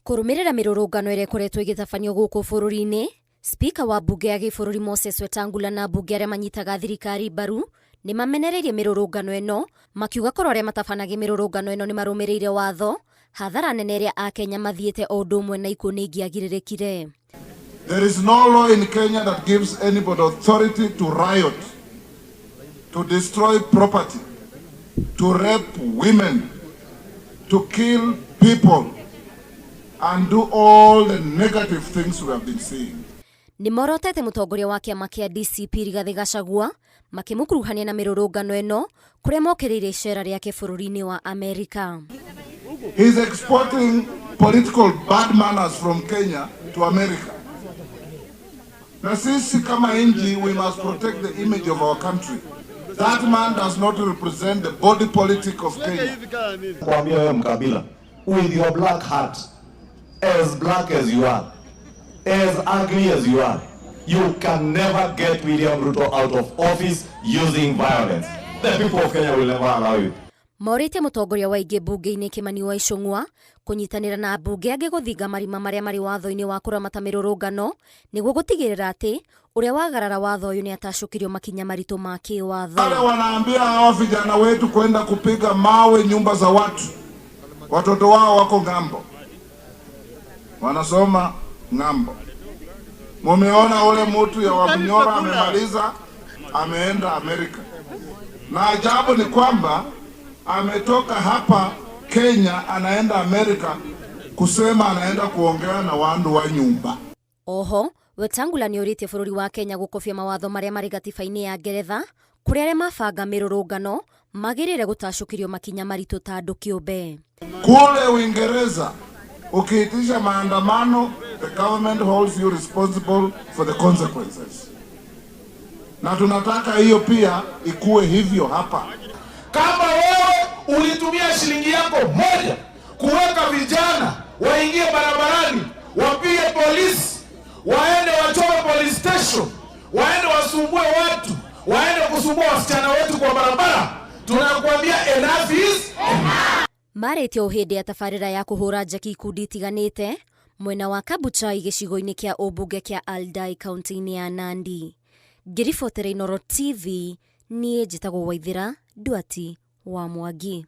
Kũrũmĩrĩra mĩrũrũngano ĩrĩa ĩkoretwo ĩgĩtabanio gũkũ bũrũri-inĩ, Spika wa mbunge ya gĩbũrũri Moses Wetangula na ambunge arĩa manyitaga thirikari mbaru nĩ mamenereirie mĩrũrũngano ĩno, makiuga korwo arĩa matabanagia mĩrũrũngano ĩno nĩ marũmĩrĩire watho, hathara nene ĩrĩa Akenya mathiĩte o ũndũ ũmwe na ikuũ nĩ ingĩagirĩrĩkire. There is no law in Kenya that gives anybody authority to riot, to destroy property, to rape women, to kill people, and do all the negative things we have been seeing. Nĩ morotete mũtongoria wa kĩama kĩa DCP Rigathĩ Gachagua makĩmũkuruhania na mĩrũrũngano ĩno kũrĩa mokĩrĩire icera rĩake bũrũri-inĩ wa Amerika. He's exporting political bad manners from Kenya to America. Na sisi kama nchi, we must protect the image of our country. That man does not represent the body politic of Kenya. Kuambia wewe mkabila, with your black heart, as black as you are, as ugly as you are, you can never get William Ruto out of office using violence. The people of Kenya will never allow you. Morĩtie mũtongoria wa aingĩ mbunge-inĩ Kĩmani wa Ichung'wa kũnyitanĩra na ambunge angĩ gũthinga marima marĩa marĩ watho-inĩ wa kũramata mĩrũrũngano nĩguo gũtigĩrĩra atĩ ũrĩa wagarara watho ũyũ nĩ atacũkĩrio makinya maritũ ma kĩwatho. Wale wanaambia hawa vijana wetu kwenda kupiga mawe nyumba za watu, watoto wao wako ng'ambo, wanasoma ng'ambo. Mumeona ule mtu ya Wamunyoro amemaliza, ameenda Amerika, na ajabu ni kwamba ametoka hapa Kenya anaenda Amerika kusema anaenda kuongea na wandu wa nyumba. Oho, Wetangula nĩ orĩtie bũrũri wa Kenya gũkobia mawatho marĩa marĩ gatiba-inĩ ya Ngeretha kũrĩa arĩa mabanga mĩrũrũngano magĩrĩire gũtacũkĩrio makinya maritũ ta andũ kĩũmbe. Kule Uingereza ukiitisha maandamano, the government holds you responsible for the consequences, na tunataka hiyo pia ikuwe hivyo hapa. Kama wewe ulitumia shilingi yako moja kuweka vijana waingie barabarani, wapige polisi, waende wachome police station, waende wasumbue watu, waende kusumbua wasichana wetu kwa barabara, tunakuambia enough is enough. Marĩtie ũũ hĩndĩ ya tabarĩra ya kũhũra njeki ikundi itiganĩte mwena wa Kabuchai gĩcigo-inĩ kĩa ũmbunge kĩa Aldai kaunti-inĩ ya Nandi. Ngĩribotera Inooro TV, niĩ njĩtagwo Waithĩra Nduati wa Mwangi.